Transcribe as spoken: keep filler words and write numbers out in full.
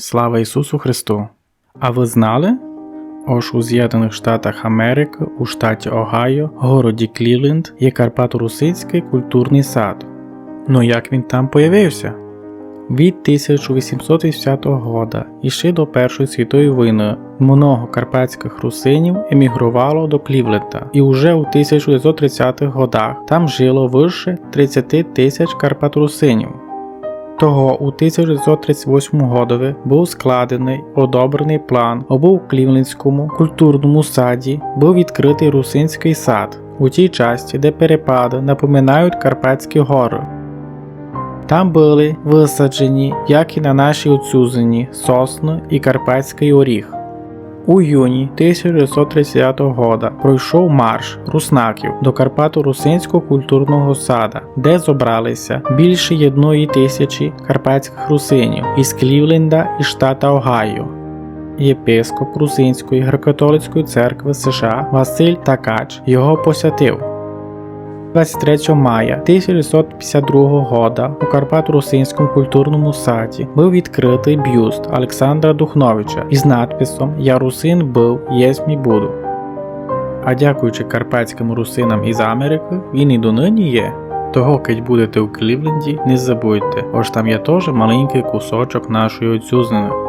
Слава Ісусу Христу! А вы знали? Ож у З'єднаных Штатах Америкы, у штаті Огайо, городі Клівленд, є карпаторусинськый культурный сад. Но як він там появився? Від тисяча вісімсот вісімдесятого года і ще до Першої світової войны много карпатськых русинів емігровало до Клівленда, і уже у тисяча девятсот тридцятых годах там жило выше тридцяти тисяч карпаторусинів. Того у тисяча девятсот тридцять восьмому годови быв складеный, одобреный план, абы у Клівлендському культурному саді быв відкрытый русинськый сад у тій часті, де перепады напоминають Карпатські горы. Там были высаджені, як і на нашій отцюзині, сосны і карпатськый оріх. У юні тисяча девятсот тридцятого года пройшов марш руснаків до Карпаторусинського культурного сада, де зобралися більше єдної тисячі карпатськых русинів із Клівленда і штата Огайо. Єпископ Русинської греко-католицької церкви США Василь Такач його посятив. Двадцять третього мая тисяча девятсот пятдесят другого года у Карпаторусинському культурному саді быв відкрытый бюст Олександра Духновича із надписом «Я русин быв, єсмь і буду». А дякуючи карпатськым русинам із Америкы, він і доныні є. Того, кедь будете у Клівленді, не забудьте, ож там є тоже маленькый кусочок нашої отцюзины.